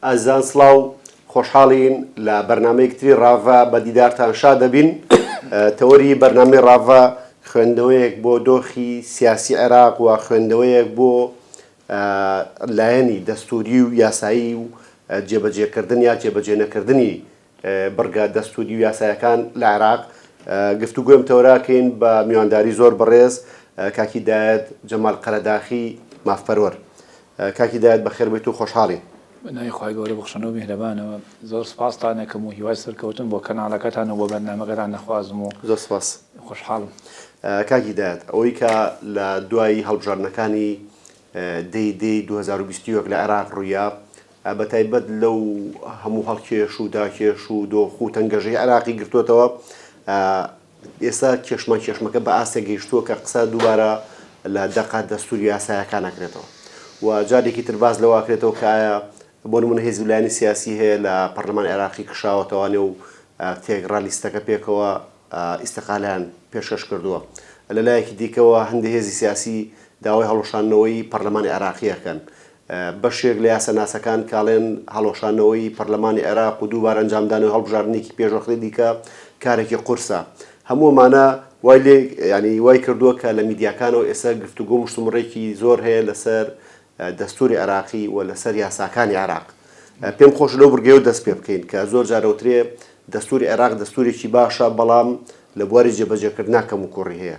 ئازیزان سڵاو، خۆشحاڵین لە بەرنامەیەکی تری ڕاڤە بە دیدارتان شاد دەبین. تەوەری بەرنامەی ڕاڤە خوێندنەوەیەک بۆ دۆخی سیاسی عێراق و خوێندنەوەیەک بۆ لایەنی دەستووری و یاسایی و جێبەجێکردن یا جێبەجێنەکردنی بڕگە دەستووری و یاسایەکان لە عێراق. گفتوگۆی ئەم تەوەرە ئەکەین بە میوانداری زۆر بەڕێز کاک هیدایەت جەمال قەرەداخی مافپەروەر. کاک هیدایەت بەخێر بێیت و خۆشحاڵین. بە ناوی خوای گەورە بەخشندە و میهرەبانەوە زۆر سوپاستان ئەکەم و هیوای سەرکەوتن بۆ کەناڵەکەتان و بۆ بەرنامەکەتان دەخوازم و زۆر سوپاس. خۆشحاڵم. کاک هیدایەت ئەوەی کە لە دوای هەڵبژاردنەکانی دەی دەی 2021 لە عێراق ڕوویا بە تایبەت لەو هەموو هەڵکێش و داکێش و دۆخ و تەنگەژەی عێراقی گرتووەتەوە ئێستا کێشمان کێشمەکە بە ئاستێک گەیشتووە کە قسە دووبارە لە دەقە دەستوری و یاسایەکان ئەکرێتەوە و جارێکی تر باس لەوە ئەکرێتەوە کە ئایا بۆ نمونە هێز و لایەنی سیاسی هەیە لە پەرلەمان عێراقی کشاوەتەوانێ و تێکڕا لیستەکە پێکەوە ئیستقالەیان پێشکەش کردووە. لە لایەکی دیکەوە هەندێ هێزی سیاسی داوای هەڵوەشاندنەوەی پەرلەمانی عێراقی ئەکەن. بەشێک لە یاساناسەکان کە ئەڵێن هەڵوەشاندنەوەی پەرلەمانی عێراق و دووبارە ئەنجامدانەوەی هەڵبژاردنێکی پێشوەختەی دیکە کارێکی قورسە. هەموو ئەمانە وای لێ یانی وای کردووە کە لە میدیاکانەوە ئێستا گفتوگۆ و مشتومڕێکی زۆر هەیە لەسەر دەستوری عێراقی و لەسەر یاساکانی عێراق. پێم خۆشە لەو بڕگەیەوە دەست پێ بکەین کە زۆر جار ئەوترێ دەستوری عێراق دەستورێکی باشە بەڵام لە بواری جێبەجێکردنا کەموکوڕی هەیە.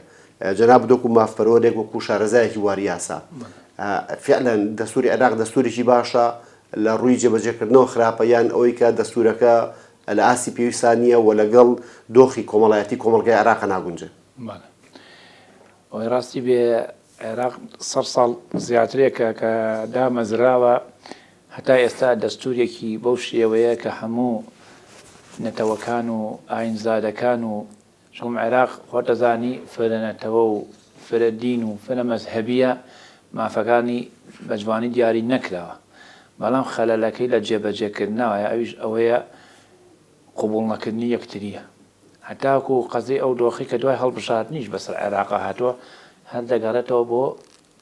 جەنابت وەکو مافپەروەرێک وەکو شارەزایەکی بواری یاسا فعلا دەستوری عێراق دەستورێکی باشە لە ڕووی جێبەجێکردنەوە خراپە یان ئەوەی کە دەستورەکە لە ئاستی پێویستا نییە و لەگەڵ دۆخی کۆمەڵایەتی کۆمەڵگای عێراق ناگونجێ؟ بەڵێ ئەوەی ڕاستی بێ عێراق سەد ساڵ زیاترێکە کە دامەزراوە هەتا ئێستا دەستورێکی بەو شێوەیە کە هەموو نەتەوەکان و ئاینزادەکان و چونکم عێراق خۆت دەزانی فرە نەتەوە و فرە دین و فرە مەزهەبیە مافەکانی بە جوانی دیاری نەکراوە بەڵام خەلەلەکەی لە جێبەجێکردنەوەیە ئەویش ئەوەیە قبوڵ نەکردنی یەکتریە هەتاکو قەزیەی ئەو دۆخەی کە دوای هەڵبژاردنیش بەسەر عێراقا هاتووە هەر دەگەڕێتەوە بۆ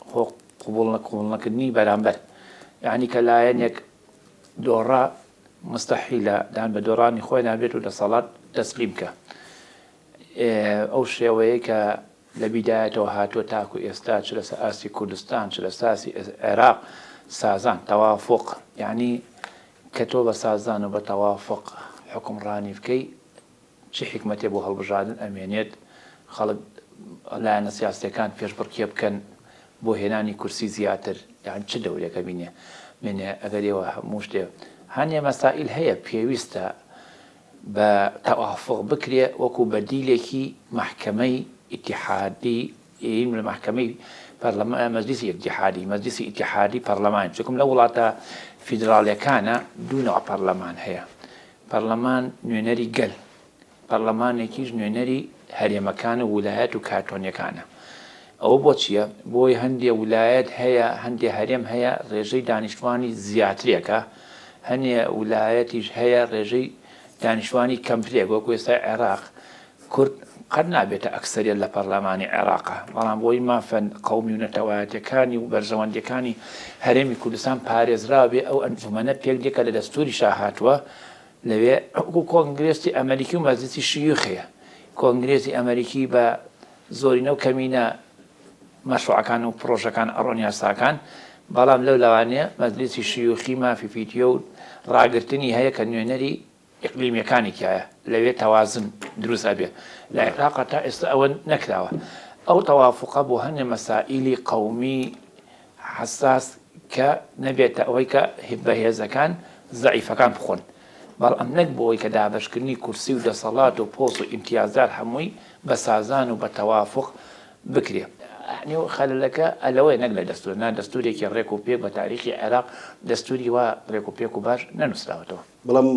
خۆ قبوڵ نەکردنی بەرامبەر یانی کە لایەنێک دۆڕا مستەحیلە دان بە دۆڕانی خۆی نابێت و دەسەڵات تەسلیم کە ئەو شێوەیە کە لە بیدایەتەوە هاتووە تاکو ئێستا چ لەسەر ئاستی کوردستان چ لەسەر ئاستی عێراق سازان تەوافوق یانی کە تۆ بە سازان و بە تەوافوق حوکمڕانی بکەی چ حیکمەتێ بۆ هەڵبژاردن ئەمێنێت خەڵک لایەنە سیاسیەکان پێشبڕکێ بکەن بۆ هێنانی کورسی زیاتر یان چ دەورێک ئەبینێ مێنێ ئەگەر ئێوە هەموو شتێ هەنێ مەسائیل هەیە پێویستە بە تەوافوق بکرێ وەکو بەدیلێکی مەحکەمەی ئیتیحادی لە مەحکەمەی پەرلەمان مەجلیسی ئیتیحادی مەجلیسی ئیتیحادی پەرلەمان چونکم لە وڵاتە فیدراڵیەکانە دوو نەوع پەرلەمان هەیە پەرلەمان نوێنەری گەل پەرلەمانێکیش نوێنەری هەرێمەکان و ولایەت و کارتۆنیەکانە. ئەوە بۆ چیە؟ بۆی هەندێ ولایەت هەیە هەندێ هەرێم هەیە ڕێژەی دانیشتوانی زیاترێکە، هەنێ ولایەتیش هەیە ڕێژەی دانیشتوانی کەمترێک وەکو ئێستای عێراق کورد قەت نابێتە ئەکسەریەت لە پەرلەمانی عێراقا بەڵام بۆی مافە قەومی و نەتەوایەتیەکانی و بەرژەوەندیەکانی هەرێمی کوردستان پارێزراو بێ ئەو ئەنجومەنە پێک دێ کە لە دەستوریشا هاتووە لەوێ وەکو کۆنگرێسی ئەمەریکی و مەجلیسی شیوخ هەیە. کۆنگرێسی ئەمەریکی بە زۆرینە و کەمینە مەشروعەکان و پڕۆژەکان ئەڕۆن یاساکان، بەڵام لەو لەوانەیە مەجلیسی شیوخی مافی فیتیۆ و ڕاگرتنی هەیە کە نوێنەری ئیقلیمیەکانی تیایە، لەوێ تەوازن دروست ئەبێ. لە عێراقا تا ئێستا ئەوە نەکراوە. ئەو تەوافوقە بۆ هەنێ مەسائیلی قەومی حەساس کە نەبێتە ئەوەی کە بەهێزەکان زەعیفەکان بخۆن، بەڵام نەک بۆ ئەوەی کە دابەشکردنی کورسی و دەسەڵات و پۆست و ئیمتیازات هەمووی بە سازان و بە تەوافوق بکرێ. یەعنی خەلەلەکە لەوەیە نەک لە دەستوور، نا دەستوورێکی ڕێک و پێک بە تاریخی عێراق دەستووری وا ڕێک و پێک و باش نەنووسراوەتەوە. بەڵام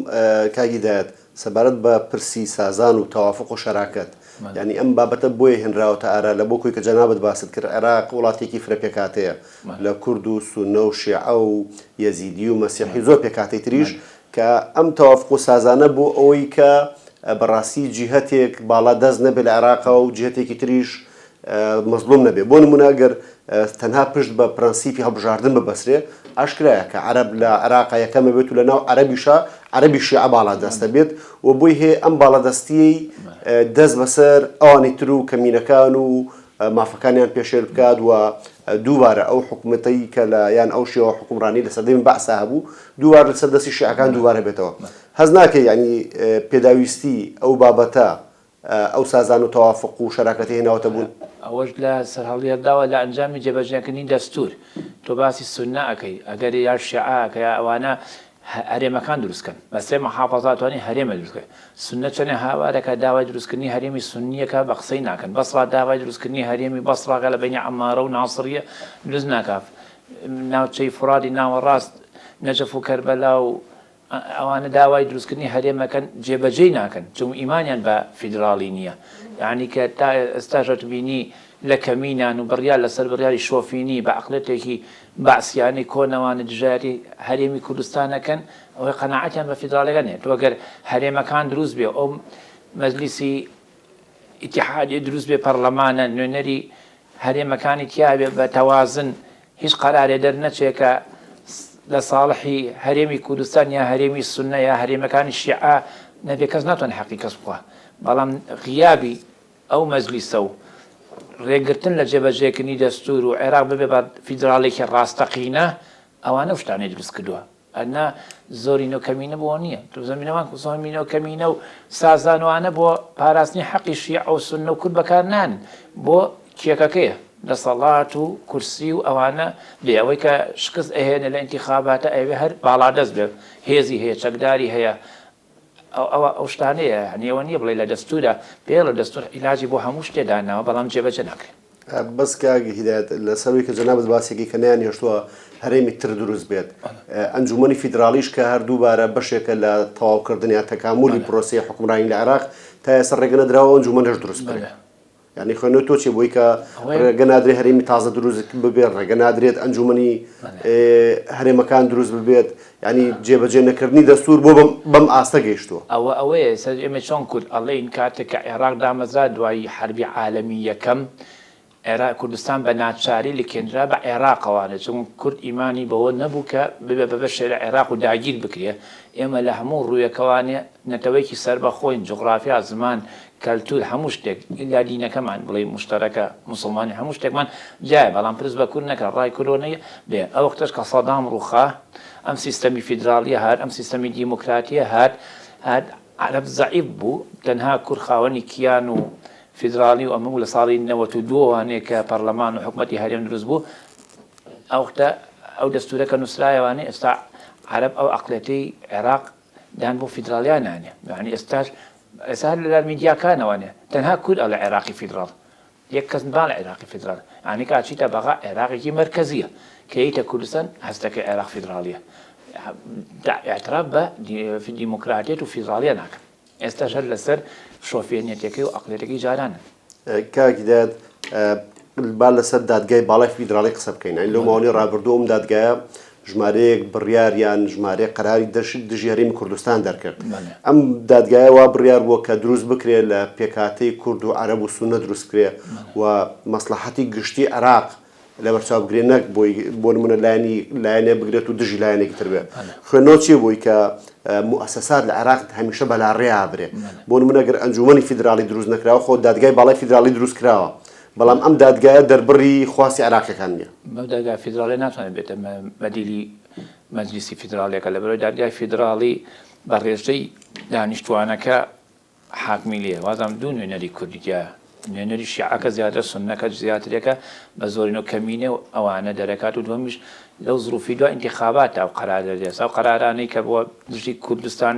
کاک هیدایەت سەبارەت بە پرسی سازان و تەوافوق و شەراکەت یانی ئەم بابەتە بۆیە هێنراوەتە ئارا لە بۆ کۆی کە جەنابت باست کرد عێراق وڵاتێکی فرە پێکهاتەیە لە کورد و سوننە و شیعە و یەزیدی و مەسیحی و زۆر پێکهاتەی تریش کە ئەم تەوافوق و سازانە بۆ ئەوەی کە بەڕاستی جیهەتێک باڵا دەست نەبێت لە عێراقا و جیهەتێکی تریش. مەزڵوم نەبێ. بۆ نموونە ئەگەر تەنها پشت بە پرەنسیپی هەڵبژاردن ببەسرێ، ئاشکرایە کە عەرەب لە عێراقا یەکەم ئەبێت و لە ناو عەرەبیشا عەرەبی شیعە باڵادەست ئەبێت و بۆی هەیە ئەم باڵادەستییەی دەست بەسەر ئەوانی تر و کەمینەکان و مافەکانیان پێشێل بکات و دووبارە ئەو حکومەتەی کە لە یان ئەو شێوە حوکمڕانی لە سەردەمی بەعسا هەبوو دووبارە لەسەر دەستی شیعەکان دووبارە بێتەوە. هەست ناکەی یانی پێداویستی ئەو بابەتە ئەو سازان و تەوافق و شەراکەتەی هێناوەتە بوون؟ ئەوەش لە سەرهەڵیەرداوە لە ئەنجامی جێبەجێکردنی دەستوور. تۆ باسی سوننە ئەکەی ئەگەر یا شیعە ئەکەی یا ئەوانە هەرێمەکان دروست کەن. بە سێ محافەزە ئەتوانی هەرێمە دروست کەی. سوننە چەنێ هاوار ئەکا داوای دروستکردنی هەرێمی سوننی ئەکا بە قسەی ناکەن. بەسڕا داوای دروستکردنی هەرێمی بەسڕا ئەکا لە بەینی عەمارە و ناسڕیە دروست ناکا. ناوچەی فوڕاتی ناوەڕاست نەجەف و کەربەلا و ئەوانە داوای دروستکردنی هەرێم ئەکەن جێبەجێی ناکەن چون ئیمانیان بە فیدراڵی نییە یانی کە تا ئێستاش ئەتبینی لە کەمینان و بڕیار لەسەر بڕیاری شۆفینی بە عەقڵێتێکی بەعسیانەی کۆنەوانە دژایەتی هەرێمی کوردستان ئەکەن ئەوەی قەناعەتیان بە فیدراڵەکە نییە تۆ گەر هەرێمەکان دروست بێ ئەو مەجلیسی ئیتیحادیە دروست بێ پەڕلەمانە نوێنەری هەرێمەکانی تیابێ بە تەوازن هیچ قەرارێ دەرنەچێ کە لە ساڵحی هەرێمی کوردستان یا هەرێمی سوننە یا هەرێمەکانی شیعە نەبێ کەس ناتوانێ حەقی کەس بخوا بەڵام غیابی ئەو مەجلیسە و ڕێگرتن لە جێبەجێکردنی دەستور و عێراق ببێ بە فیدراڵێکی ڕاستەقینە ئەوانە ئەو شتانەی دروست کردووە. ئەنا زۆرینە و کەمینە بۆ نییە تۆ زەمینەوان زۆرینە و کەمینە و سازانوانە بۆ پاراستنی حەقی شیعە و سوننە و کورد بەکار نان بۆ کێکەکەیە دەسەڵات و کورسی و ئەوانە بێ ئەوەی کە شکست ئەهێنێ لە ئینتیخاباتە ئەوێ هەر باڵادەست بێ هێزی هەیە چەکداری هەیە ئەوە ئەو شتانەیە یانی ئەوە نییە بڵێ لە دەستورە پێڵە دەستور عیلاجی بۆ هەموو شتێ داناوە بەڵام جێبەجێ ناکرێ. بەس کاک هیدایەت لەسەر ئەوەی کە جەنابت باسێکی کە نەیانهێشتووە هەرێمی تر دروست بێت ئەنجومەنی فیدراڵیش کە هەر دووبارە بەشێکە لە تەواوکردن یان تەکامولی پرۆسەی حوکمڕانی لە عێراق تا ئێستا ڕێگە نەدراوە ئەنجومەنەش دروست بکرێت. یانی خوێندنەوەی تۆ چیە بۆی کە ڕێگە نادرێت هەرێمی تازە دروست ببێت ڕێگە نادرێت ئەنجومەنی هەرێمەکان دروست ببێت ینی جێبەجێ نەکردنی دەستور بۆ بەم ئاستە گەیشتووە. ئەوە ئەوەیە سەر ئێمە چۆن کورد ئەڵێین کاتێک کە عێراق دامەزرا دوای حەربی عالەمی یەکەم عێراق کوردستان بە ناچاری لکێنرا بە عێراقەوانێ چون کورد ئیمانی بەوە نەبوو کە ببێ بە بەشێ لە عێراق و داگیر بکرێ ئێمە لە هەموو ڕوویەکەوانێ نەتەوەیەکی سەربەخۆین، جوغرافیا، زمان، کەلتور، هەموو شتێک، ئیلا دینەکەمان بڵێی موشتەرەکە، موسڵمانی هەموو شتێکمان جیایە، بەڵام پرس بە کورد نەکا، ڕای کورد وەنەیە، بێ ئەو وەختەش کە سەدام ڕووخا، ئەم سیستەمی فیدراڵیە هات، ئەم سیستەمی دیموکراتیە هات، هات عەرەب زەعیف بوو، تەنها کورد خاوەنی کیان و فیدراڵی و ئەمە بوو لە ساڵی 92 وانەیە کە پەڕلەمان و حکومەتی هەرێم دروست بوو، ئەو وەختە ئەو دەستورە کە نووسرایەوانێ ئێستا عەرەب ئەو عەقڵێتەی عێراق دان بۆ فیدراڵیا نانێ یانی ئێستاش ئێستا هەر لە میدیاکانەوە نێ تەنها کورد ئەڵێ عێراقی فیدراڵ یەک کەس ناڵێ عێراقی فیدراڵ یانی کە ئەچیتە بەغا عێراقێکی مەرکەزیە کە یەیتە کوردستان هەستەکەی عێراق فیدراڵیە اعتراف بە دیموکراتیەت و فیدراڵیە ناکەن ئێستاش هەر لەسەر شۆفێنیەتەکەی و عەقڵیەتەکەی جارانن. کاک هیدایەت با لەسەر دادگای باڵای فیدراڵی قسە بکەین یانی لەو ماوەی ڕابردوو ئەم دادگایە ژمارەیەک بڕیار یان ژمارەیەک قەراری دژی هەرێمی کوردستان دەرکرد ئەم دادگایە وا بڕیار بووە کە دروست بکرێت لە پێکهاتەی کورد و عەرەب و سوننە دروست بکرێ و مەسڵەحەتی گشتی عێراق لەبەرچاو بگرێ نەک بۆی بۆ نمونە لایەنی لایەنێ بگرێت و دژی لایەنێکی تر بێ خوێندنەوە چیە بۆی کە موئەسەسات لە عێراق هەمیشە بەلاڕێیا برێ بۆ نمونە گەر ئەنجومەنی فیدراڵی دروست نەکراوە خۆ دادگای باڵای فیدراڵی دروست کراوە بەڵام ئەم دادگایە دەربڕی خواستی عێراقیەکان نیە. ئەو دادگا فیدراڵیە ناتوانێت بێتە بەدیلی مەجلیسی فیدراڵیەکە لەبەرئەوەی دادگای فیدراڵی بە ڕێژەی دانیشتوانەکە حاکمی لێیە وازانم دوو نوێنەری کوردی تیایە نوێنەری شیعەکە زیاترە سوننەکە زیاترێکە بە زۆرینە و کەمینە و ئەوانە دەرەکات و دووەمیش لەو زروفی دوای ئینتیخاباتە ئەو قەرار دەردێت ئەو قەرارانەی کە بۆ دژی کوردستان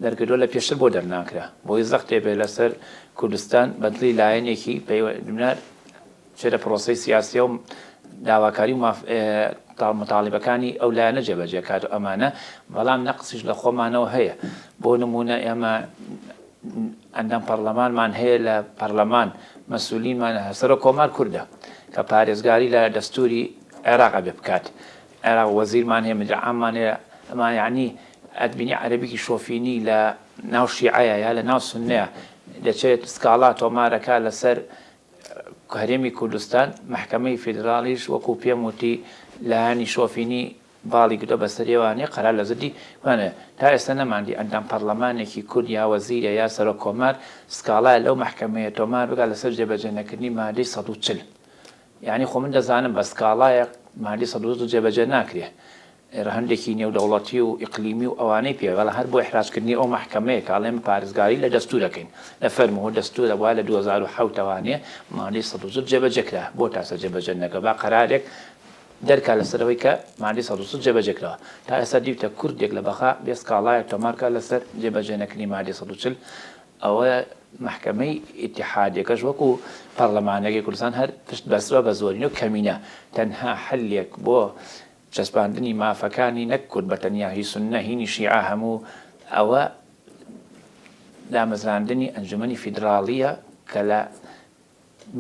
دەرکردووە لە پێشتر بۆ دەرناکرا بۆی زەختێ بێ لەسەر کوردستان بە دڵی لایەنێکی پەیوەندار بچێتە پرۆسەی سیاسیە و داواکاری و ماف متاڵیبەکانی ئەو لایەنە جێبەجێ کات و ئەمانە، بەڵام نەقسیش لە خۆمانەوە هەیە، بۆ نموونە ئێمە ئەندام پەڕلەمانمان هەیە لە پەڕلەمان مەسولینمان هەیە، سەرۆک کۆمار کوردە کە پارێزگاری لە دەستوری عێراق ئەبێ بکات، عێراق وەزیرمان هەیە مدیر عاممان هەیە، ئەمان یەعنی ئەتبینی عەرەبێکی شۆفینی لە ناو شیعەیە یا لە ناو سوننەیە دەچێت سکاڵا تۆمارەکا لەسەر. هەرێمی کوردستان، مەحکەمەی فیدراڵیش وەکو پێم وتی لایەنی شۆفینی باڵی گرتوە بەسەریەوانێ قەرار لە زدی وانە تا ئێستا نەماندی ئەندام پەڕلەمانێکی کورد یا وەزیرە یا سەرۆک کۆمار سکاڵایە لەو مەحکەمەیە تۆمار بکات لەسەر جێبەجێ نەکردنی مادەی 140 یانی خۆ من دەزانم بە سکاڵایەک مادەی 140 جێبەجێ ناکرێ رەهەندێکی نێودەوڵەتی و ئیقلیمی و ئەوانەی پێ بەڵام هەر بۆ ئیحراجکردنی ئەو مەحکەمەیە کە ئەڵێن پارێزگاری لە دەستوور ئەکەین لە فەرموو دەستوورە وا لە 2007 ەوانێ مادەی 140 جێبەجێ کرا بۆ تا ئێستا جێبەجێ نەکرا با قەرارێک دەرکا لەسەر ئەوەی کە مادەی 140 جێبەجێ کراوە تا ئێستا دیوتە کوردێک لە بەغا بێ سکاڵایەک تۆمار کا لەسەر جێبەجێ نەکردنی مادەی 140 ئەوە مەحکەمەی ئیتیحادیەکەش وەکو پەڕلەمانەکەی کوردستان هەر پشت بەستوە بە زۆرینە و کەمینە تەنها حەلێک بۆ چەسپاندنی مافەکانی نەک کورد بە تەنیا هی سوننە هینی شیعە هەموو ئەوە دامەزراندنی ئەنجومەنی فیدراڵیە کە لە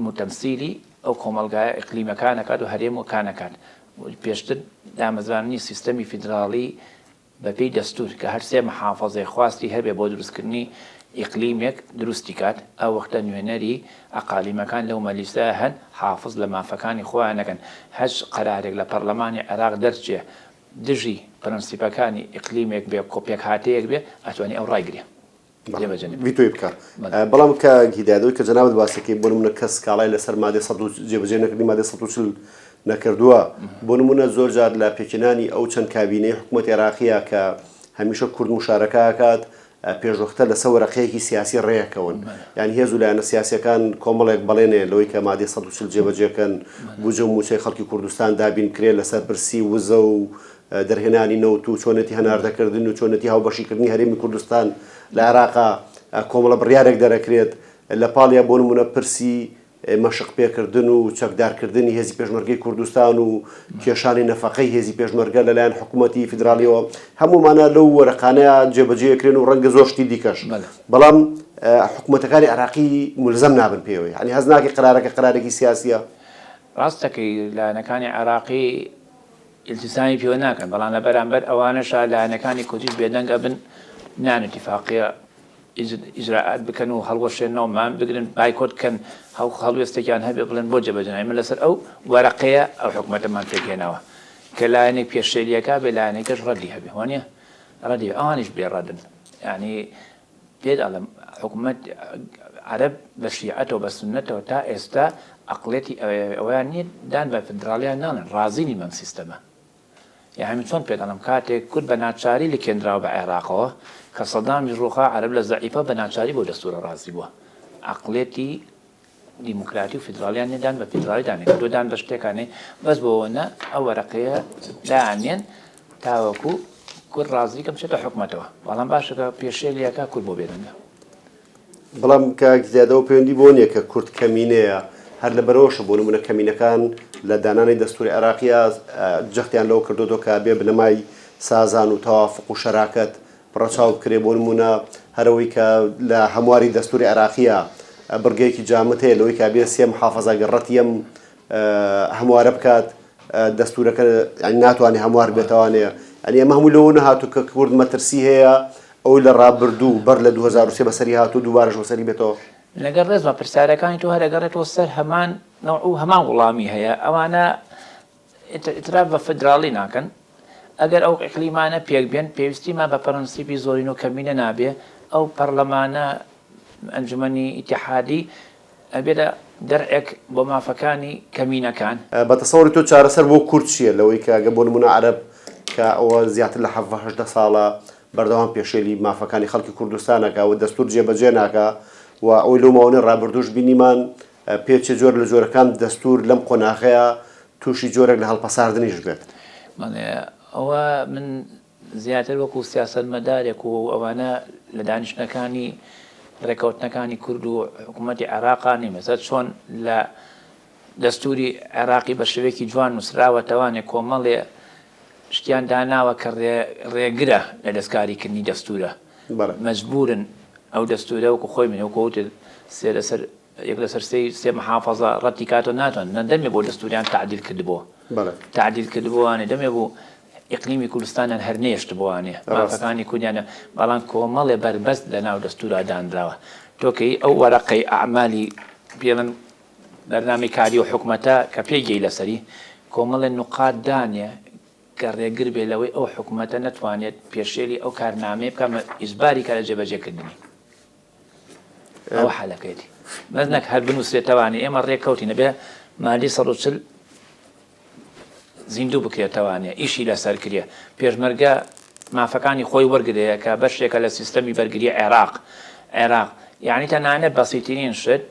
موتەمسیلی ئەو کۆمەڵگایە ئیقلیمەکان ئەکات و هەرێم وکان ئەکات پێشتر دامەزراندنی سیستەمی فیدراڵی بەپێی دەستوور کە هەر سێ محافەزەی خواستی هەبێ بۆ دروستکردنی ئیقلیمێک دروستی کات، ئەو وەختە نوێنەری ئەقالیمەکان لەو مەجلیسە هەن حافز لە مافەکانی خۆیان نەکەن، هەچ قەرارێک لە پەڕلەمانی عێراق دەرچێ دژی پرەنسیپەکانی ئیقلیمێک بێ پێکهاتەیەک بێ ئەتوانی ئەو ڕایگرێ. جێبەجێ نەبێت. ڤیتۆی بکا. بەڵام کاک هیدایەت ئەوەی کە جەنابت باسی کەی بۆ نمونە کەس سکاڵای لەسەر مادەی سەد و جێبەجێ نەکردنی مادەی 140 نەکردووە بۆ نمونە زۆر جار لە پێکهێنانی ئەو چەند کابینەی حکوومەتی عێراقیە کە هەمیشە کورد موشارەکە ئەکات پێشوەختە لەسەر وەرەقەیەکی سیاسی ڕێکەون یانی هێز و لایەنە سیاسیەکان کۆمەڵێک بەڵێنێ لەوەی کە مادەی 140 جێبەجێ کەن بودجە و مووچەی خەڵکی کوردستان دابین بکرێت لەسەر پرسی وزە و دەرهێنانی نەوت و چۆنێتی هەناردەکردن و چۆنێتی هاوبەشیکردنی هەرێمی کوردستان لە عێراقا کۆمەڵە بڕیارێک دەرەکرێت لە پاڵیا بۆ نمونە پرسی مەشق پێکردن و چەکدارکردنی هێزی پێشمەرگەی کوردستان و کێشانی نەفەقەی هێزی پێشمەرگە لەلایەن حکوومەتی فیدراڵیەوە هەموومانە لەو وەرەقانەیە جێبەجێکرێن و ڕەنگە زۆر شتی دیکەش بەڵام حکوومەتەکانی عێراقی ملزەم نابن پێوەی هەنی هەز ناکەی قرارەکە قرارێکی سیاسیە. ڕاست دەکەی لایەنەکانی عێراقی ئیلتیزامی پێوە ناکەن، بەڵام لە بەرامبەر ئەوانەشا لایەنەکانی کوردیش بێدەنگ ئەبن نان ئیتیفاقیە ئیجرائات بکەن و هەڵوەشێنەوە مان بگرن بایکۆت کەن هەڵوێستێکیان هەبێ بڵێن بۆ جێبەجێ ئێمە لەسەر ئەو وەرەقەیە ئەو حکومەتەمان پێکهێناوە کە لایەنێک پێشێلیەکە بێ لایەنێکەش ڕەدی هەبێ وانە ڕەدی ئەوانیش بێ ڕەدن یعنی پێت ئەڵێم حکومەت عەرەب بە شیعەتەوە بە سوننەتەوە تا ئێستا عەقڵیەتی ئەوەیان نیە دان بە فیدراڵیان نانێن ڕازی نین بەم سیستەمە یانی من چۆن پێت ئەڵێم کاتێک کورد بە ناچاری لکێنراوە بە عێراقەوە کە سەدامیش ڕووخا عەرەب لە زەعیفە بە ناچاری بەو دەستورە ڕازی بووە عەقڵیەتی دیموکراتی و فیدراڵیان نیە دان بە فیدراڵی دانێن کردوە دان بە شتێکا نێ بەس بۆ نا ئەو وەرەقەیە دانێن تاوەکو کورد ڕازی کە بچێتە حکومەتەوە بەڵام باشە کە پێشێلیەکە کورد بۆ بێدەنگە. بەڵام کاک زیاد ئەوە پەیوەندی بەوە نیە کە کورد کەمینەیە هەر لەبەرئەوەشە بۆ نمونە کەمینەکان لە دانانی دەستوری عێراقیا جەختیان لەوە کردۆتەوە کە بێ بنەمای سازان و تەوافق و شەراکەت ڕەچاو بکرێ، بۆ نموونە هەر ئەوەی کە لە هەمواری دەستووری عێراقییە بڕگەیەکی جامد هەیە لەوەی کە بێ سێ محافەزە گەر ڕەتی ئەم هەموارە بکات دەستوورەکە یانی ناتوانێ هەموار بێتەوانێ یانی ئەمە هەموو لەوە نەهاتوو کە کورد مەترسی هەیە ئەوەی لە ڕابردوو بەر لە 2003 بەسەری هاتوو دووبارەش بەسەری بێتەوە. لەگەڵ ڕێزما پرسیارەکانی تۆ هەر ئەگەڕێتەوە سەر هەمان نەوع و هەمان وڵامی هەیە ئەوانە ئیعتراف بە فیدراڵی ناکەن، ئەگەر ئەو ئیقلیمانە پێک بێن پێویستیمان بە پرەنسیپی زۆرینە و کەمینە نابێ، ئەو پەرلەمانە، ئەنجومەنی ئیتیحادی، ئەبێتە دەرعێک بۆ مافەکانی کەمینەکان. بە تەسەوری تۆ چارەسەر بۆ کورد چییە لەوەی کە گەر بۆ نموونە عەرەب کە ئەوە زیاتر لە حەڤە 18 ساڵە بەردەوام پێشێلی مافەکانی خەڵکی کوردستان ئەکا و دەستوور جێبەجێ ناکا و ئەوەی لەو ماوەی ڕابردووش بینیمان پێچێ جۆر لە جۆرەکان دەستوور لەم قۆناغەیا تووشی جۆرێک لە هەڵپەساردنیش بێت. بەڵێ ئەوە من زیاتر وەکو سیاسەتمەدارێک و ئەوانە لە دانیشتنەکانی ڕێکەوتنەکانی کورد و حکوومەتی عێراقا نیم ئێستا چۆن لە دەستووری عێراقی بە شێوەیەکی جوان نووسراوە تەوانێ کۆمەڵێ شتیان داناوە کە ڕێگرە لە دەستکاریکردنی دەستوورە مەجبورن ئەو دەستوورە وەکو خۆی من وەکو وتت سێ لەسەر یەک لەسەر سێی سێ محافەزە ڕەتی کاتەوە ناتوان نە دەمێ بۆ دەستوریان تەعدیل کردبۆ تەعدیل کردبۆوانێ دەمێ بوو ئیقلیمی کوردستانیان هەر نێشتبۆوانێ مافەکانی کوردیان بەڵام کۆمەڵێ بەربەست لە ناو دەستورا دانراوە تۆ کەی ئەو وەرەقەی ئەعمالی پێڵن. بەرنامەی کاری ئەو حکومەتە کە پێی گەی لەسەری، کۆمەڵێ نوقات دانێ کە ڕێگر بێ لەوەی ئەو حکومەتە نەتوانێت پێشێلی ئەو کارنامەیە بکات، ئیجباری کا لە جێبەجێکردنی. ئەوە حەلەکەیەتی. بەس نەک هەر بنووسرێتەوانێ ئێمە ڕێککەوتین ئەبێ مادەی 140 زیندوو بکرێتەوانێ ئیشی لەسەر کرێ پێشمەرگە مافەکانی خۆی وەرگرێ کە بەشێکە لە سیستەمی بەرگری عێراق عێراق یعنی تەنانەت بەسیترین شت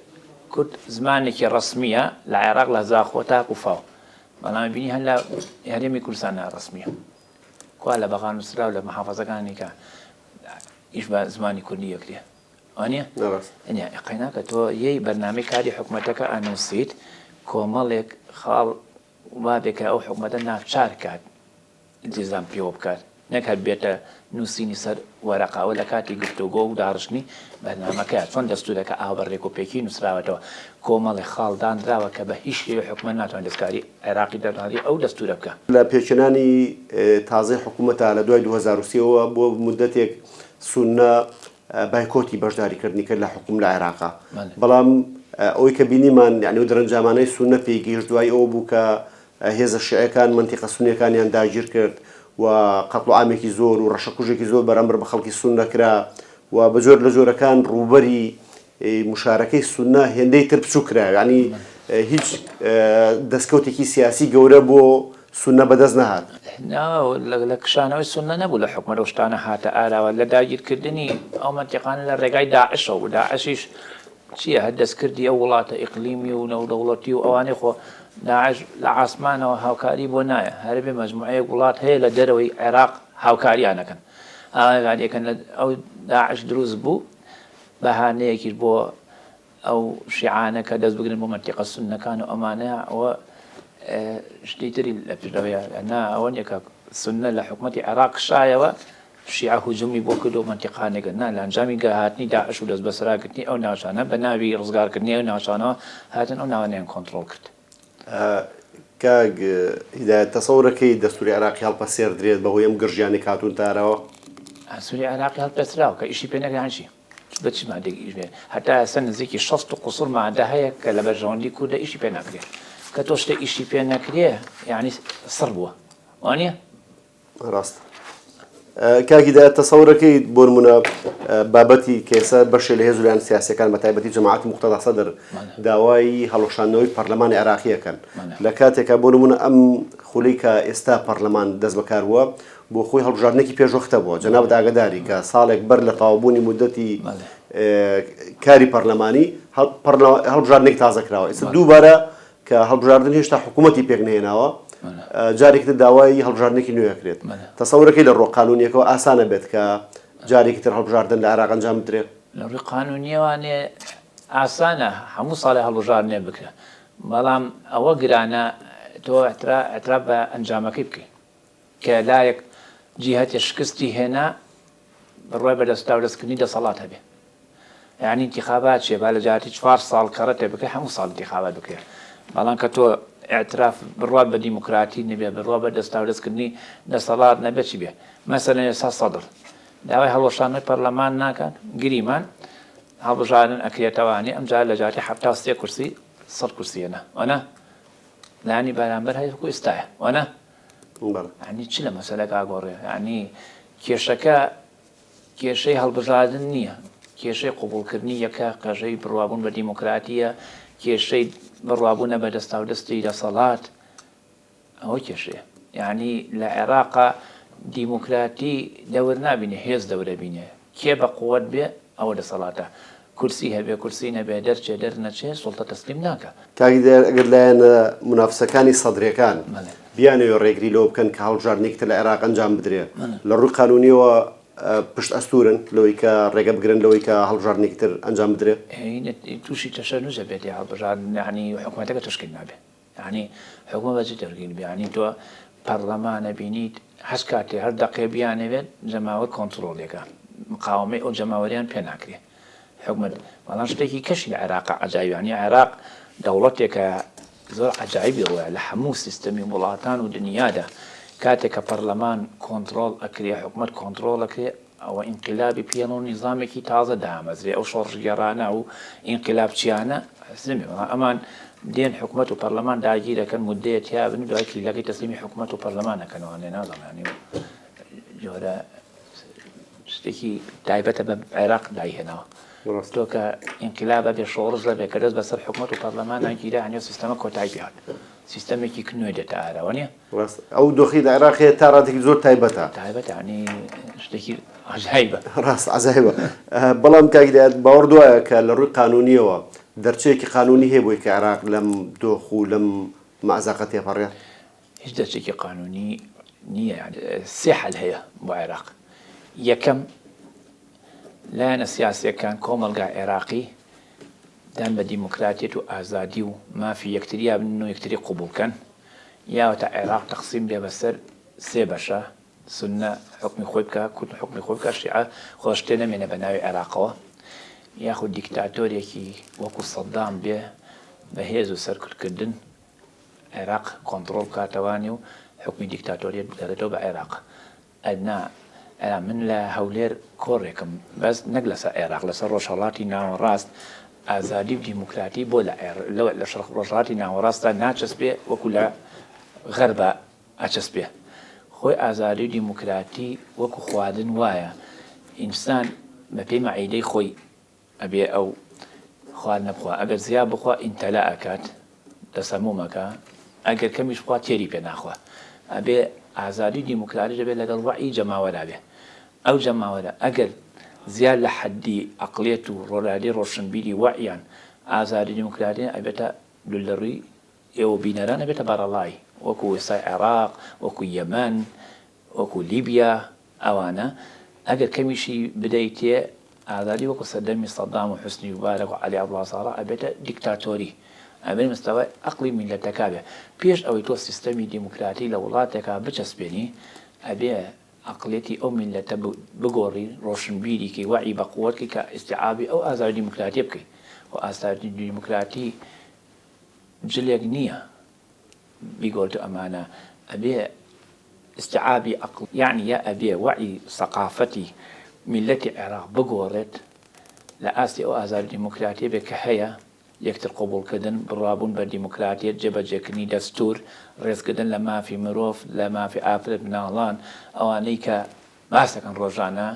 کورد زمانێکی ڕەسمییە لە عێراق لە زاخۆ تاکو فاو بەڵام بینی هەر لە هەرێمی کوردستان ناڕەسمییە کوا لە بەغا نووسراو لە محافەزەکانی کە ئیش بە زمانی کوردی ئەکرێ وانە قەیناکە تۆ یەی بەرنامەی کاری حکومەتەکە ئەنووسیت کۆمەڵێک خاڵ وابێ کە ئەو حکومەتە ناچار کات ئیلتیزام پێوە بکات نەک هەر بێتە نووسینی سەر وەرەقە ئەوە لە کاتی گفتوگۆ و داڕشتنی بەرنامەکەیە چۆن دەستوورەکە ئاوا بە ڕێکوپێکی نووسراوەتەوە کۆمەڵێک خاڵ دانراوە کە بە هیچ شێوەیەک حکومەت ناتوانێت دەستکاری عێراقی دەربارەی ئەو دەستوورە بکا. لە پێکهێنانی تازەی حکومەتا لە دوای 2003 وە بۆ مودەتێک سوننە بایکۆتی بەشداریکردنی کرد لە حکوم لە عێراقا بەڵام ئەوەی کە بینیمان یعنی ئەو دەرەنجامانەی سوننە پێی گەیشت دوای ئەوە بوو کە هێزە شیعەکان مەنتیقە سوننیەکانیان داگیر کرد و قەتڵ و عامێکی زۆر و ڕەشەکوژێکی زۆر بەرامبەر بە خەڵکی سوننە کرا و بە جۆر لە جۆرەکان ڕووبەری مشارەکەی سوننە هێندەی تر بچووک کرا یعنی هیچ دەستکەوتێکی سیاسی گەورە بۆ سوننە بەدەست نەهات. نا لە کشانەوەی سوننە نەبوو لە حکومەت ئەو شتانە هاتە ئاراوە لە داگیرکردنی ئەو مەنتیقانە لە ڕێگای داعشەوە بوو داعشیش چییە هەر دەستکردی ئەو وڵاتە ئیقلیمی و نەودەوڵەتی و ئەوانەی خۆ داعش لە عاسمانەوە هاوکاری بۆ نایە هەربێ مەجموعەیەک وڵات هەیە لە دەرەوەی عێراق هاوکاریان ئەکەن هاوکاریەکەن لە ئەو داعش دروست بوو بەهانەیەکیش بۆ ئەو شیعانە کە دەست بگرن بۆ مەنتیقە سوننەکان و ئەمانە ئەوە شتی تری لە پشتەوەیە نا ئەوە نییە کە سوننە لە حکومەتی عێراق کشایەوە شیعە هجومی بۆ کردو مەنتیقانێک نا لە ئەنجامی گەهاتنی داعش و دەست بەسەراگرتنی ئەو ناوچانە بە ناوی ڕزگارکردنی ئەو ناوچانەوە هاتن ئەو ناوانەیان کۆنتڕۆڵ کرد. کاک هیدایەت تەسەورەکەی دەستوری عێراقی هەڵپەسێردرێت بەهۆی ئەم گرژیانەی کە هاتوونتە ئاراوە؟ دەستوری عێراقی هەڵپێچراوە کە ئیشی پێ نەکرا چی؟ بە چ مادەیەک ئیش بێ؟ هەتا ئێستا نزیکی 60 و قوسوور مادە هەیە کە لە بەرژەوەندی کوردە ئیشی پێ ناکرێ. کە تۆ شتێک ئیشی پێ نەکرێ یانی سڕ بووە. وانییە؟ ڕاستە کاک هیدایەت تەسەورەکەیت بۆ نمونە بابەتی کە ئێستا بەشێ لە هێز و لایەن سیاسیەکان بە تایبەتی جەماعەتی موقتەدا سەدر داوای هەڵوەشاندنەوەی پەرلەمانی عێراقی ئەکەن لە کاتێکا بۆ نمونە ئەم خولەی کە ئێستا پەرلەمان دەست بەکار بووە بۆ خۆی هەڵبژاردنێکی پێشوەختە بووە جەنابت ئاگداری کە ساڵێک بەر لە تەواوبوونی مودەتی کاری پەرلەمانی هەڵبژاردنێک تازە کراوە ئێستا دووبارە کە هەڵبژاردن هێشتا حکوومەتی پێک نەهێناوە، جارێکی تر داوای هەڵبژاردنێکی نوێ ئەکرێت. تەسەورەکەی لە ڕووە قانوونییەکەوە ئاسانە بێت کە جارێکی تر هەڵبژاردن لە عێراق ئەنجام بدرێت؟ لە ڕووی قانوونییەوانێ ئاسانە هەموو ساڵێ هەڵبژاردنێ بکرێ، بەڵام ئەوە گرانە تۆ ئیعتراف بە ئەنجامەکەی بکەی کە لایەک جیهەتێ شکستی هێنا بڕوای بە دەستاودەستکردنی دەسەڵات هەبێ. یانی ئینتیخابات چیە با لە جیاتی چوار ساڵ کەڕەتێ بکرێ هەموو ساڵ ئینتیخابات بکرێ بەڵام کە تۆ ئیعتراف بڕوات بە دیموکراتی نەبێ بڕوا بە دەستاودەستکردنی دەسەڵات نەبێ چی بێ مەسەلەن ئێستا سەدر داوای هەڵوەشانەوەی پەرلەمان ناکات گریمان هەڵبژاردن ئەکرێتەوانی ئەمجار لە جیاتی 73 کورسی 100 کورسی هێنا وەنا لانی بەرامبەر هەیە وەکو ئێستایە وەنا یعنی چ لە مەسەلەکە ئەگۆڕێ یعنی کێشەکە کێشەی هەڵبژاردن نییە، کێشەی قبوڵکردنی یەکە، قێژەی بڕوابوون بە دیموکراتییە، کێشەی بڕوابوونە بە دەستاودەستی دەسەڵات، ئەوە کێشەیە. یانی لە عێراقا دیموکراتی دەور نابینێ، هێز دەورەبینێ. کێ بە قوت بێ ئەوە دەسەڵاتە. کورسی هەبێ کورسی نەبێ، دەرچێ دەرنەچێ سوڵتە تەسلیم ناکا. کاک دیار ئەگەر لایەنە مونافسەکانی سەدرەکان بیانەوێ ڕێگری لەوە بکەن کە هەڵبژاردنێکی تر لە عێراق ئەنجام بدرێ لە ڕووی قانونیەوە پشت ئەستورن لەوەی کە ڕێگە بگرن لەوەی کە هەڵبژاردنێکی تر ئەنجام بدرێ؟ تووشی تەشەنوج ئەبێت هەڵبژاردن یانی حکومەتەکە تەشکیل نابێ. یانی حکومەت بە چی تەشکیل بێ یانی تۆ پەڕلەمان ئەبینیت هەر کاتێ هەر دەقێ بیانەوێت جەماوەر کۆنتڕۆڵی ئەکا مقاوەمەی ئەو جەماوەریان پێ ناکرێ حکومەت بەڵام شتێکی کەشی لە عێراق عەجایب یانی عێراق دەوڵەتێکە زۆر عەجایبی ڕۆیە لە هەموو سیستەمی وڵاتان و دنیادا کاتێک کە پەڕلەمان کۆنتڕۆڵ ئەکرێ حکومەت کۆنتڕۆڵ ئەکرێ. ئەوە ئینقلابی پێڵ و نیزامێکی تازە دامەزرێ ئەو شۆڕشگێڕانە و ئینقلابچیانە حزبی بەڵام ئەمان دێن حکومەت و پەرلەمان داگیرەکەن مدەیە تیا بن دوای کلیلەکەی تەسلیمی حکومەت و پەرلەمان ئەکەنەوە نێ نازانم یانی جۆرە شتێکی تایبەتە بە عێراق دایهێناوە تۆ کە ئینقلابە بێ شۆڕش لەبێ کە دەست بەسەر حکومەت و پەرلەمانە گیرا هەنێ سیستەمە کۆتایی پێهات سیستەمێکی نوێ دێتە ئاراوە نیە؟ ڕاست ئەو دۆخی لە عێراق هەیە تا ڕادێکی زۆر تایبەتە. تایبەتە یانی شتێکی عەجایبە. ڕاست عەجایبە بەڵام کاک هیدایەت باوەڕت وایە کە لە ڕووی قانوونییەوە دەرچەیەکی قانوونی هەیە بۆی کە عێراق لەم دۆخ و لەم مەئزەقە تێپەڕێ؟ هیچ دەرچەیەکی قانوونی نییە یانی سێ حەل هەیە بۆ عێراق یەکەم لایەنە سیاسییەکان کۆمەڵگای عێراقی دان بە دیموکراتیەت و ئازادی و مافی یەکتریا بنن و یەکتری قبوڵ کەن، یاوەتا عێراق تەقسیم بێ بەسەر سێ بەشا، سوننە حوکمی خۆی بکا، کورد حوکمی خۆی بکا، شیعە خۆ شتێ نەمێنێ بە ناوی عێراقەوە، یاخود دیکتاتۆرێکی وەکو سەدام بێ بە هێز و سەرکوتکردن عێراق کۆنتڕۆڵ بکاتەوانی و حوکمی دیکتاتۆریەت بگەرێتەوە بە عێراق. ئەنا ئەرا من لە هەولێر کۆڕێکم بەس نەک لەسەر عێراق لەسەر ڕۆژهەڵاتی ناوەڕاست ئازادی و دیموکراتی بۆ لە لە ڕۆژهەڵاتی ناوەڕاستدا ناچەسپێ وەکو لە غەربا ئەچەسپێ خۆی ئازادی و دیموکراتی وەکو خواردن وایە ئینسان بەپێی مەعیدەی خۆی ئەبێ ئەو خواردنە بخوا ئەگەر زیا بخوا ئینتەلا ئەکات تەسەموم ئەکا ئەگەر کەمیش بخوا تێری پێ ناخوا ئەبێ ئازادی و دیموکراتی دەبێ لەگەڵ وەعی جەماوەرا بێ ئەو جەماوەرە ئەگەر زیاد لە حەدی ئەقڵیەت و ڕۆرادەی ڕۆشنبیری وەعیان ئازادی دیموکراتی ئەبێتە لولە ڕووی ئێوە بینەران ئەبێتە بەڕەڵای وەکو ئێستای عێراق وەکو یەمەن وەکو لیبیا ئەوانە ئەگەر کەمیشی بدەیتێ ئازادی وەکو سەردەمی سەدام و حوسنی موبارەک و عەلی عەبدوڵا ساڵح ئەبێتە دیکتاتۆری ئەبێ مستەوای ئەقڵی میللەتەکە بێ پێش ئەوەی تۆ سیستەمی دیموکراتی لە وڵاتێکا بچەسپێنی ئەبێ ئەقڵیەتی ئەو میللەتە بگۆڕی ڕۆشنبیری کەی وەعی بە قوەت کەی کە ئیستیعابی ئەو ئازادی دیموکراتیە بکەی خۆ ئازادی دیموکراتی جلێک نییە بیگۆرت و ئەمانە ئەبێ ئیستعابی ئەقڵ یەعنی یا ئەبێ وەعی سەقافەتی میللەتی عێراق بگۆڕێت لە ئاستی ئەو ئازادی دیموکراتیە بێ کە هەیە یەکتر قبوڵکردن بڕوابوون بە دیموکراتیەت جێبەجێکردنی دەستور ڕێزکردن لە مافی مرۆڤ لە مافی ئافرەت مناڵان ئەوانەی کە باس دەکەن ڕۆژانە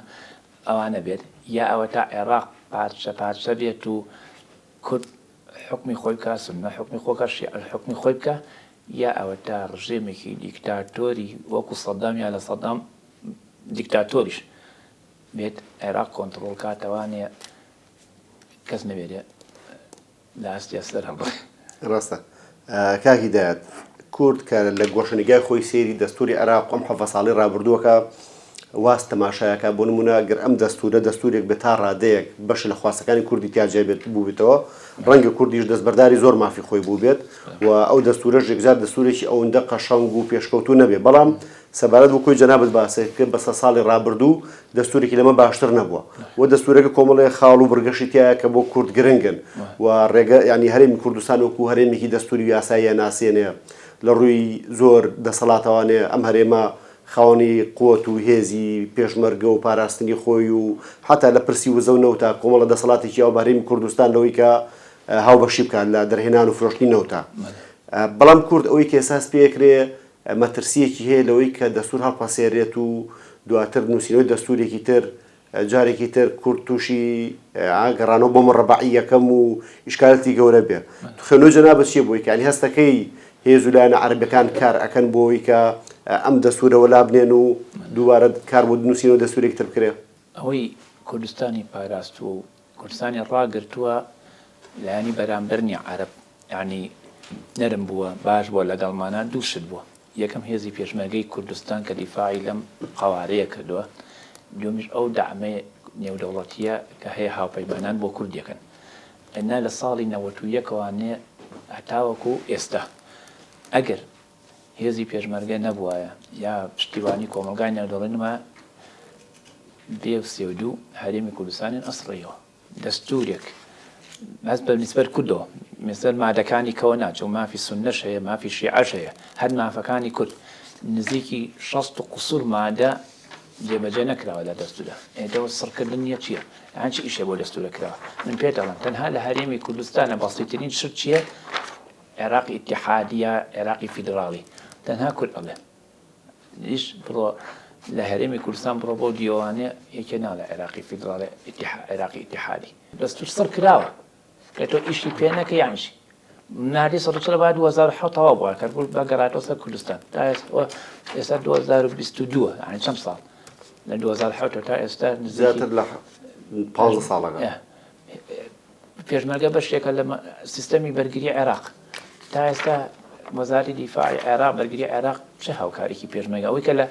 ئەوانە بێت یا ئەوەتا عێراق پارچە پارچە بێت و کورد حوکمی خۆی بکا، سوننە حوکمی خۆ بکا، شیعە حوکمی خۆی بکا، یا ئەوەتا ڕژێمێکی دیکتاتۆری وەکو سەدام یا لە سەدام دیکتاتۆریش بێت عێراق کۆنتڕۆڵ کا تەوانێ کەس نەوێرێ لە ئاستیا سەر هەڵبڕێ. ڕاستە کاک هیدایەت، کورد کە لە گۆشەنیگای خۆی سەیری دەستوری عێراق و ئەم حەڤە ساڵەی ڕابردووەکە واز تەماشایەکە بۆ نمونە گەر ئەم دەستورە دەستورێک بێت تا ڕادەیەک بەشە لە خواستەکانی کوردی تیا جێ بێت بووبێتەوە ڕەنگە کوردیش دەستبەرداری زۆر مافی خۆی بووبێت و ئەو دەستورەش یەکجار دەستورێکی ئەوەندە قەشەنگ و پێشکەوتوو نەبێ بەڵام سەبارەت بە کۆی جەنابت باست کرد بە سە ساڵی ڕابردوو دەستورێکی لەمە باشتر نەبووە و دەستورەکە کۆمەڵێ خاڵ و بڕگەشی تایە کە بۆ کورد گرنگن و ڕێگە ینی هەرێمی کوردستان وەکو هەرێمێکی دەستوری و یاساییە ناسێنێ لە ڕووی زۆر دەسەڵاتەوانێ ئەم هەرێمە خاوەنی قوت و هێزی پێشمەرگە و پاراستنی خۆی و حەتا لە پرسی وزە و نەوتا کۆمەڵە دەسەڵاتێکی یاوە بە هەرێمی کوردستان لەوەی کە هاوبەشی بکات لە دەرهێنان و فرۆشتنی نەوتا. بەڵام کورد ئەوەی کە ئێساس پێکرێ مەترسییەکی هەیە لەوەی کە دەستوور هەڵپەسێرێت و دواتر نووسینەوەی دەستوورێکی تر جارێکی تر کورد تووشی گەڕانەوە بۆ مڕەبەعی یەکەم و ئیشکالەتی گەورە بێ. خوێندنەوەی جەنابت چییە بۆی کە یانی هەستەکەی هێز و لایەنە عەرەبیەکان کار ئەکەن بۆ ئەوەی کە ئەم دەستوورە وەلا بنێن و دووبارە کار بۆ نووسینەوەی دەستوورێکی تر بکرێ؟ ئەوەی کوردستانی پاراستووە و کوردستانی ڕاگرتووە لایەنی بەرامبەر نییە عەرەب یانی نەرم بووە باش بووە لەگەڵمانا دوو شت بووە یەکەم هێزی پێشمەرگەی کوردستان کە دیفاعی لەم قەوارەیە کردووە، دووەمیش ئەو دەعمە نێودەوڵەتییە کە هەیە هاوپەیمانان بۆ کورد یەکەن. ئەنا لە ساڵی 91ەوە نێ هەتاوەکو ئێستا ئەگەر هێزی پێشمەرگە نەبوایە یا پشتیوانی کۆمەڵگای نێودەوڵەتی نەبوایە بێ و سێ و دوو هەرێمی کوردستانیان ئەسڕیەوە. دەستوورێک هەست بە نیسبەت کوردەوە مێسەر مادەکانی کەوە ناچوو مافی سوننەش هەیە مافی شیعەش هەیە هەر مافەکانی کورد نزیکی 60 و قسوور مادە جێبەجێ نەکراوە لە دەستورا. ئێ دەوە سڕکردن نیە چیە؟ یان چ ئیشێ بۆ دەستورە کراوە؟ من پێت ئەڵێم تەنها لە هەرێمی کوردستانە بەسیترین شت چیە؟ عێراقی ئیتیحادی یا عێراقی فیدراڵی تەنها کورد ئەڵێ ئیش بڕۆ لە هەرێمی کوردستان بڕۆ بۆ دیوانێ یەکێ ناڵێ عێراقی فیدراڵی عێراقی ئیتیحادی دەستور سڕ کراوە کە تۆ ئیشی پێ نەکەی یان چی نادی 140 با 2007 تەواو بووە کەرکوک بەگەڕاتەوە سەر کوردستان تا ئێستا 2022 یعنی چەند ساڵ لە 2007 تا ئێستا زیاتر لە 15 ساڵەکە پێشمەرگە بەشێکە لە سیستەمی بەرگری عێراق تا ئێستا وەزارەتی دیفاعی عێراق بەرگری عێراق چه هاوکارێکی پێشمەرگە ئەوەی کە لە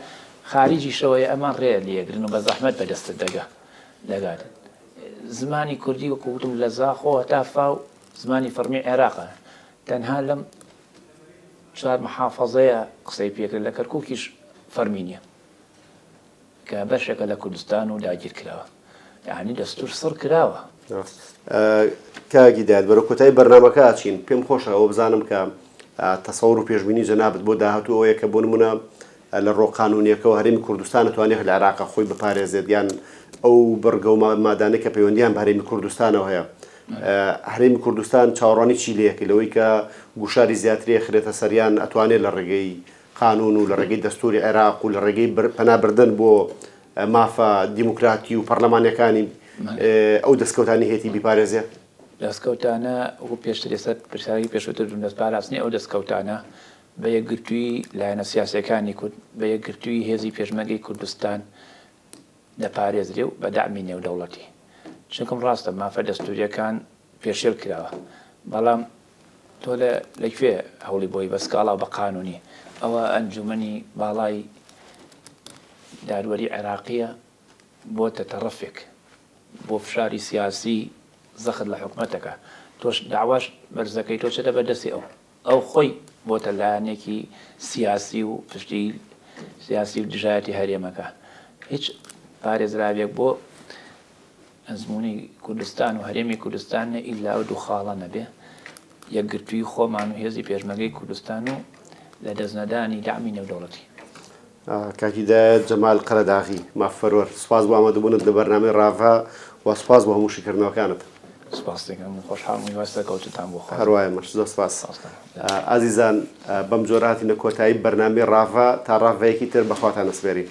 خارجیشەوەیە ئەمان ڕێ لێگرن و بە زەحمەت بەدەستت دەگا دەگات زمانی کوردی وەکو وتم لە زاخۆ هەتا فاو زمانی فەڕمی عێراقە تەنها لەم چوار محافەزەیە قسەی پێکرد لە کەرکوکیش فەرمی نییە کە بەشێکە لە کوردستان و داگیر کراوە یعنی دەستور سڕ کراوە. کاک هیدایەت بەرەو کۆتایی بەرنامەکە ئەچین پێم خۆشە ئەوە بزانم کە تەسەور و پێشبینی جەنابت بۆ داهاتوو ئەوەیە کە بۆ نمونە لە ڕۆ قانونیەکەوە هەرێمی کوردستان ئەتوانێت لە عێراقا خۆی بپارێزێت یان ئەو بڕگە و مادانەی کە پەیوەندیان بە هەرێمی کوردستانەوە هەیە هەرێمی کوردستان چاوەڕوانی چی لەکەی لەوەی کە گوشاری زیاتری خرێتە سەریان ئەتوانێت لە ڕێگەی قانون و لە ڕێگەی دەستوری عێراق و لە ڕێگەی پەنابردن بۆ مافە دیموکراتی و پەرلەمانیەکانی ئەو دەستکەوتانی هەیەتی بیپارێزێ؟ دەستکەوتانە وەکو پێشتر ئێستا پرسیارەکەی پێشووتر بووم دەست پاراستنی ئەو دەستکەوتانە بە یەکگرتوویی لایەنە سیاسیەکانی کورد بە یەکگرتوویی هێزی پێشمەرگەی کوردستان دەپارێزرێ و بە دەعمی نێودەوڵەتی چونکم ڕاستە مافە دەستوریەکان پێشێل کراوە بەڵام تۆ لە لە کوێ هەوڵی بۆی بە سکاڵا و بە قانونی ئەوە ئەنجومەنی باڵای دادوەری عێراقیە بۆتە تەڕەفێک بۆ فشاری سیاسی زەخت لە حکومەتەکە تۆش داواش بەرزەکەی تۆ چێتە بەردەستی ئەو ئەو خۆی بۆتە لایەنێکی سیاسی و پشتی سیاسی و دژایەتی هەرێمەکە هیچ پارێزراوێک بۆ ئەزموونی کوردستان و هەرێمی کوردستان نیە ئیلا ئەو دوو خاڵە نەبێ، یەکگرتوویی خۆمان و هێزی پێشمەرگەی کوردستان و لەدەستنەدانی دەعمی نێودەوڵەتی. کاک هیدایەت جەمال قەرەداغی، مافپەروەر، سوپاس بۆ ئامادەبوونت لە بەرنامەی ڕاڤە و سوپاس بۆ هەموو شیکردنەوەکانت. سوپاست دەکەم و خۆشحاڵم و هیوای سەرکەوتنتان بۆ خوازم. هەروا ئێمەش. زۆر سوپاس. ئازیزان بەم جۆرە هاتینە کۆتایی بەرنامەی ڕاڤە، تا ڕاڤەیەکی تر بە خواتان ئەسپێرین.